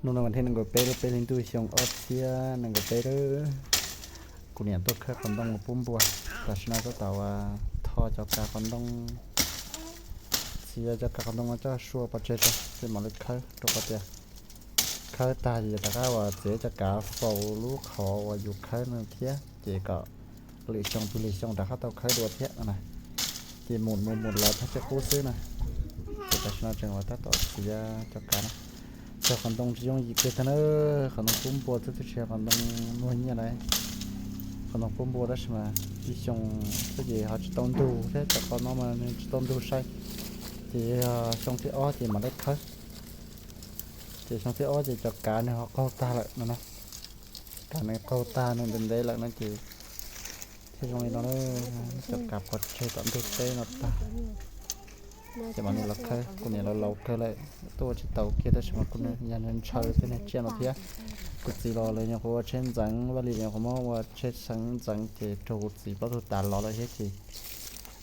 Hnub no vas thib nees nkaum peb lub peb hli ntuj xyoo ob txhiab nees nkaum peb lawm. Kuv niam tuaj khawb qhov ntoo mus pub npua. Tam sim no tab tom tho cov kav qhov ntoo, txiav cov kav qhov ntoo no coj sua pov tseg tso, ces mam li khawb rau qhov tias khawb tag ces rov qab uas txiav cov kav faus lub qhov uas yus khawb no thiab, ces kom lwm xyoo pw lwm xyoo rov qab tau khawb dua thiab no na. Ces mus mus mus los tag tsib qub xwb na. Ces tam sim no tseem uas tab tom txiav cov kav na. Cog qhov ntoo tsis yooj yim kiag thiab na. Qhov ntoo pub npua xwb twb tsis yog qhov ntoo muag nyiaj na. Qhov ntoo pub npua tab sis mas ib xyoo xwb ces ho tsis tau ntug thiab, cov qhov no mas nws tsis tau ntug sai. Ces yog xyoo thib ob ces mam li khawb. Ces xyoo thib ob ces cov kav nws ho qaug tag lawm no na. Kav nws qaug tag nws ntev ntev lawm no ces thiaj zoo li no, cov kav pov tseg tom ntug teb no tag. Ces mam li los khawb, kuv niam los laus kawg lawm, tuaj ua tsis taus kiag tab sis mas kuv yog ntshaw tej niag tsiaj no thiab. Kuv txiv los lawv nyuam qhuav ua tsheb ntxeev, Vaj Lis los nyuam qhuav muab ua tsheb xeev ntxeev ces raug kuv txiv plaub tug tav los lawm thiab ces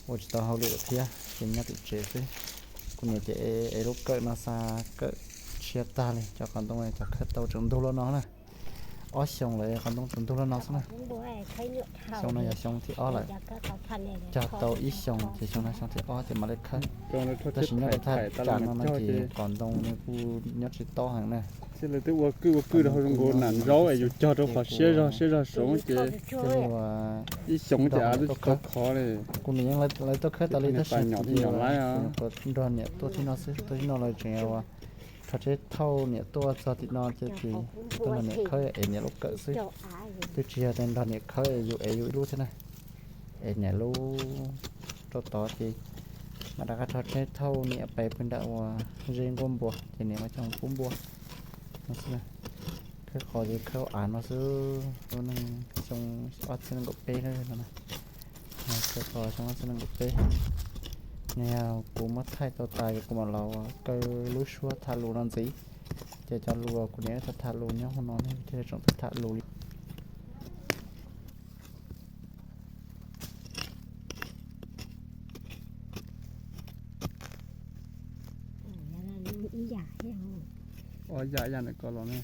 ua tsis tau hauj lwm lawm thiab ces nyob tim tsev xwb. Kuv niam ces ev lub kawm no xa kawm tshiab tag li, cov qhov ntoo cov khawb tau tseem ntug loj no na. Ob xyoos lawm qhov ntoo tseem ntug loj no xwb na. Xyoo no yog xyoo thib ob lawm. Cog tau ib xyoos ces xyoo no xyoo thib ob ces mam li khawb. Tab sis nyob rau thaj tsam no no ces qhov ntoo nws kuj nyob tsis tob heev na. Lawv twb ua kwj ua kwj rau hauv zoo nkaus nam zaub es yus cog rau qhov siab zog siab zog saud ces ib xyoos ces av twb tsis tau khov li. Kuv niam yeej lawv tuaj khawb tas li tab sis nrog niam tuaj thib no xwb, tuaj thib no lawv tseem ua rho tsheb thauj niam tuaj txog tim no ces ces tuaj nrog niam khawb es niam lub kawm xwb. Twb tsis yog tias nrog niam khawb es yus es yus ib lub thiab na. Es niam lub rau tod ces mam rov qab rho tsheb thauj niam pem pw nram uas ze nkuaj npua ces niam mam coj mus pub npua no xwb. Khawb qhov ces khawb av no xwb, lub neej xyoo ob txhiab nees nkaum peb no na. Khawb qhov xyoo ob txhiab nees nkaum peb. Nws yog kuv muab thaij tau tas ces kuv mam los kaw lub suab tham lus no ntxiv. Ces cov lus kuv niam wb tham tham lus nyob hauv no ne thiaj li tseem tham tham lus li. Ob yam yam ntawm ko los ne.